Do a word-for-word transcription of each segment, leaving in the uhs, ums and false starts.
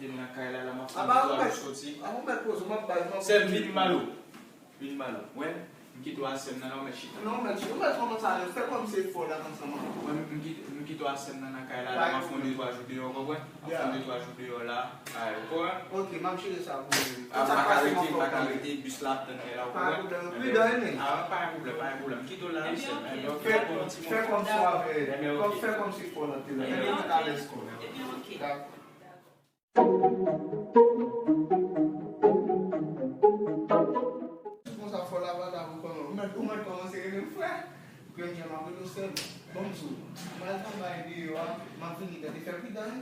kite m nan kay la, la, m ap fè yon twa jou soti. Apa ou mèt poze, m ap bay, m ap... Sè m, vin malo. Vin malo. Wè, m kite w a sè m nan la, ou mèt chita. Non, ou mèt chita. Ou mèt kòmanse ale, fè kòmsi e fò la konsa, man. Wè, m kite, m kite w a sè m nan nan kay la, la, m ap fè yon de twa jou deyò, w konprann? M ap fè yon de twa jou deyò la, a, ou konprann? Ok, m ap jere sa pou ou. A, m pa ka rete, m pa ka rete, bis la ap tann mwen la, ou konprann? Pa gen pwoblèm, pridan, men. A, pa gen pwoblèm, pa gen pwoblèm. M kite w la, wi, sè m. Ebyen, ok. Fè kòmsi w avè, fè kòmsi fò lan te la. Ebyen, ok. Ebyen, ok. Dakò. Konsa fò la pa ta pou kòman. Ou mèt, ou mèt kòmanse rele m frè. Grenn jan m ap rele w sè m. Ban m di w, m al travay deyò a, m ap vini, tande, fè pridan, wi.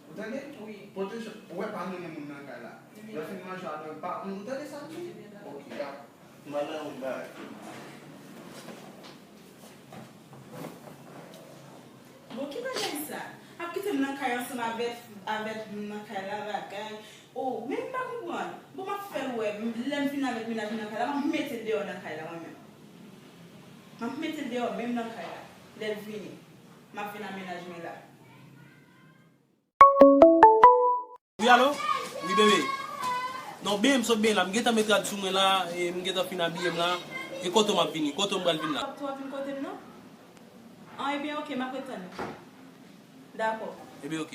Ou tande? Wi. Pwoteje, ou wè pa mennen moun nan kay la. Wi. Lè w fin manje a, pa, ou tande sa m di? Wi, wi, wi. Ok, dakò. M al nan yon bagay. Bon, ki bagay sa? Ap kite m nan kay ansanm avèk, avèk moun nan kay la, bagay. Oh, men m pa konprann. Bon, m ap fè l wè, m, lè m vin avèk mennaj mwen nan kay la, m ap mete l deyò nan kay la, mwen menm. M ap mete l deyò menm nan kay la. Lè l vini, m ap vin a mennaj mwen la. Wi, alo? Wi, bebe. Non, bebe, m sot bebe la. M gentan met rad sou mwen la, e m gentan fin abiye m la. E kote w m ap vini? Kote w m pral vin la? Ou ap vin kote m, non? An, ebyen, ok, m ap ret tann ou. Dakò. Ebyen, ok.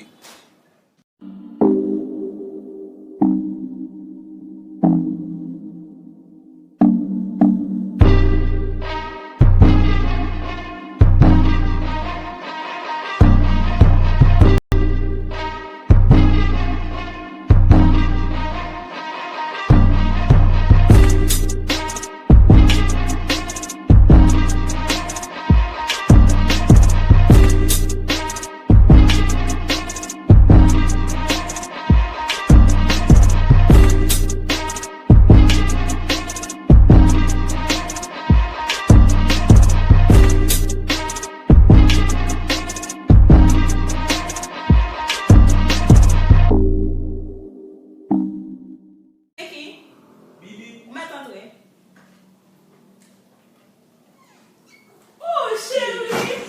Se ki? Bibi. Ou mèt antre. Oh, cheri!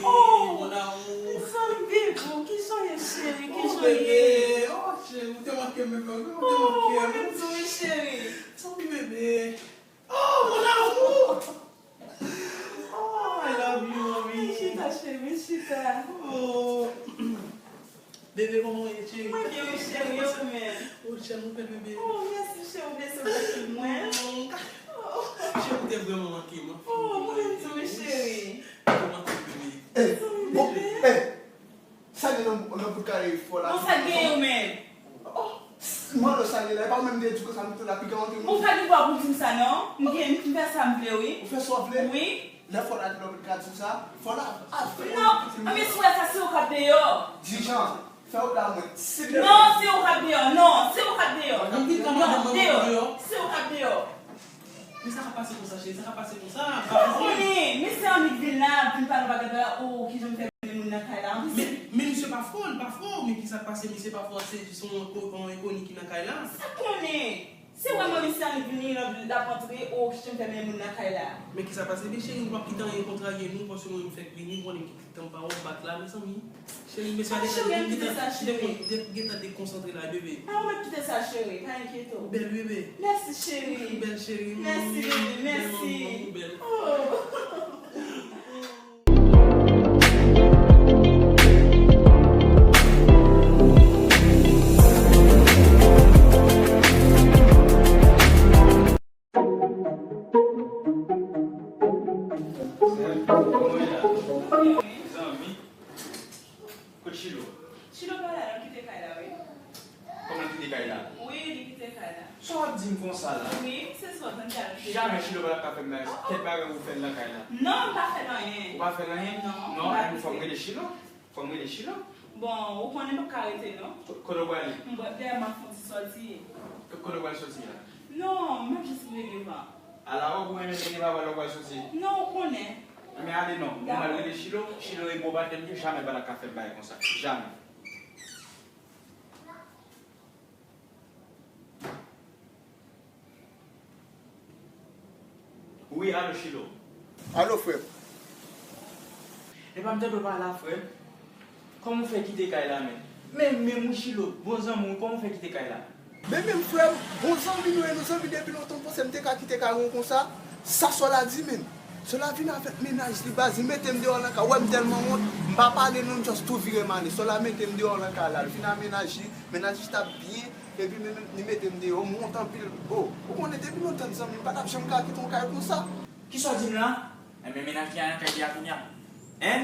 Oh! Mon amour. Zanmi bebe, kijan w ye, cheri? Kijan w ye? Oh, bebe! Oh, cheri, ou te manke m, bebe, ou te manke m. Oh, mwen menm tou, wi, cheri. Zanmi bebe. Oh, mon amour! Oh, I love you, mommy. Vin chita, cheri, vin chita. Oh. Bebe, kòman w ye, cheri? Mwen byen, wi, cheri, e ou menm? Oh, cheri, mwen bèl bebe. Oh, mèsi, cheri, ou blese w bèl mwen. Oh. Cheri, ou te vrèman manke m, wi. Oh, mwen menm tou, wi, cheri. Ou te manke m, bebe. Eh, bon, eh, sa gen nan, nan bout kare fò la? Bon, sa gen ou menm? Oh, mwen lè sa gen la, e pa ou menm de di konsa m te la piga antre mwen. Ou pa gen dwa pou di m sa, non. M gen, m fè sa m vle, wi. Ou fè sa w vle? Wi. Lè fò la di lòt ka di sa, fò la ap fè yon pitit moun. Non, men si w wè sa, se ou k ap deyò. Di jan, fè ou la mwen. Non, se ou k ap deyò. Non, se ou k ap deyò. Non, deyò. Se ou k ap deyò. Men sa k ap pase konsa, cheri? Sa k ap pase konsa? Pa konnen. Misye annik vin la, vin pale bagay la, oh, kijan m fè mennen moun nan kay la. Men, men misye pa fò, li pa fò. Men ki sa k pase? Misye pa fò, se jis yon, yon enkoni ki nan kay la. Sa konnen? Se vrèman misye annik vini, l ap, l ap antre, oh, kijan m fè mennen moun nan kay la. Men ki sa pase? Men cheri, m p ap kite anyen kontrarye nou, paske mwen m fèk vini, ou konnen m kite tan pa w ap bat la, mezanmi. Cheri, mesye, ah, cheri, gentan dekonsantre la, bebe. Ah, ou mèt kite sa, cheri, pa enkyete w. Ou bèl, bebe. Mèsi, cheri. Ou bèl, cheri. Mèsi, bebe, mèsi. Ou bèl. Oh. Zanmi. Konsa la. Wi, se sa w tande a. Jamè Chilo pa t ap ka fè m bagay. Kèk bagay ou fè l nan kay la. Non, m pa fè l anyen. Ou pa fè l anyen? Non, non, m pa fè l. Fò m rele Chilo. Fò m rele Chilo. Bon, ou konnen m p ap ka rete, non. Ko-, kote w prale? M prale, m ap fè yon ti sòti. Ko-, kote w pral sòti a? Non, m ap jis rele va. Ala, ou renmen rele va lè w pral sòti? Non, ou konnen. Enben, ale non. Mwen, m al rele Chilo. Chilo e bon patnè m ye, jamè l pa t ap ka fè m bagay konsa. Jamè. Wi, alo, Chilo. Alo, frè m. Epa m tande w pa la, frè m. Kòman w fè kite kay la, menm? Men, men, wi, Chilo, bon zanmi w, kòman w fè kite kay la? Men, men, frè m, bon zanmi nou ye, nou zanmi depi lontan, m panse m te ka kite kay ou konsa. Sa Sòla di, menm. Sòla vin avèk mennaj li, baz, li mete m deyò nan kay. Ou wè m tèlman wont, m pa pale non, m just tou vire m ale. Sòla mete m deyò nan kay la, li vin ak mennaj li, mennaj li t ap byen, epi men, men, li mete m deyò, m wont anpil. O, ou konnen depi lontan n zanmi, m pa t ap janm ka kite yon kay konsa. Kisa w di m la? Enben, mennaj li a nan kay li a kounye a. Hein?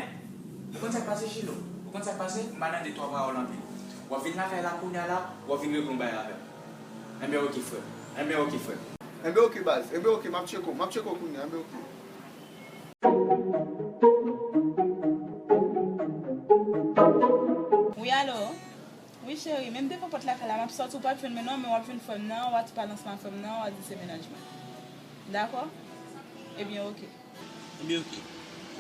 Ou konn sa k pase, Chilo? Ou konn sa k pase? M ba nan de twa pawòl anpil. W ap vin lakay la kounye a la, w ap vin regle yon bagay avè m. Enben, oke, frè m. Enben, oke, frè m. Enben, oke, baz. Enben, oke, m ap tcheke w. M ap tcheke w kounye a. Enben, oke. Wi, alo? Wi, cheri, menm devan pòt lakay la, m ap sòti, ou p ap jwenn mwen non, men w ap jwenn frè m nan, w a ti pale ansanm ak frè m nan, w a di se mennaj mwen. Dakò? Ebyen, oke. Ebyen, oke.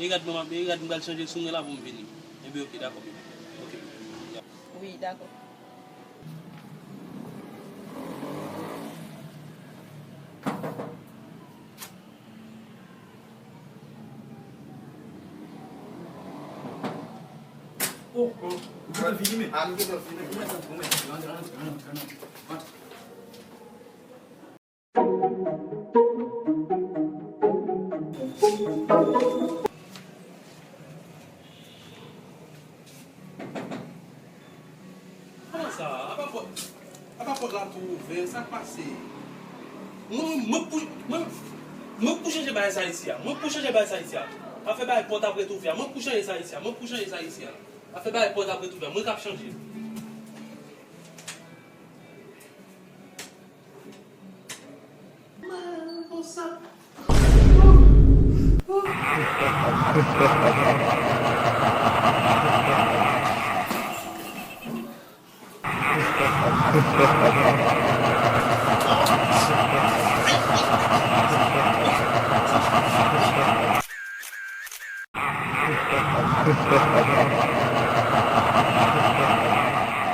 E gad mwen, e gad m pral chanje sou mwen la pou m vini. Ebyen, oke, dakò, bebe. Oke, bebe. Wi, dakò. Oh, oh, ou gentan vini, men. Ah, m gentan vini. Goumen, goumen, goumen. Rantre, rantre, rantre, rantre. Rantre. Kòman sa? Apa pòt, apa pòt la tou ouvè? Sa k pase? Mwen, mwen pou, mwen, mwen pou chanje bagay sa isi a. Mwen pou chanje bagay sa isi a. Pa fè bagay pòt ap ret ouvè a. Mwen pou chanje sa isi a. Mwen pou chanje sa isi a. Pa fè bagay pòt ap ret ouvè a. Mwen k ap chanje.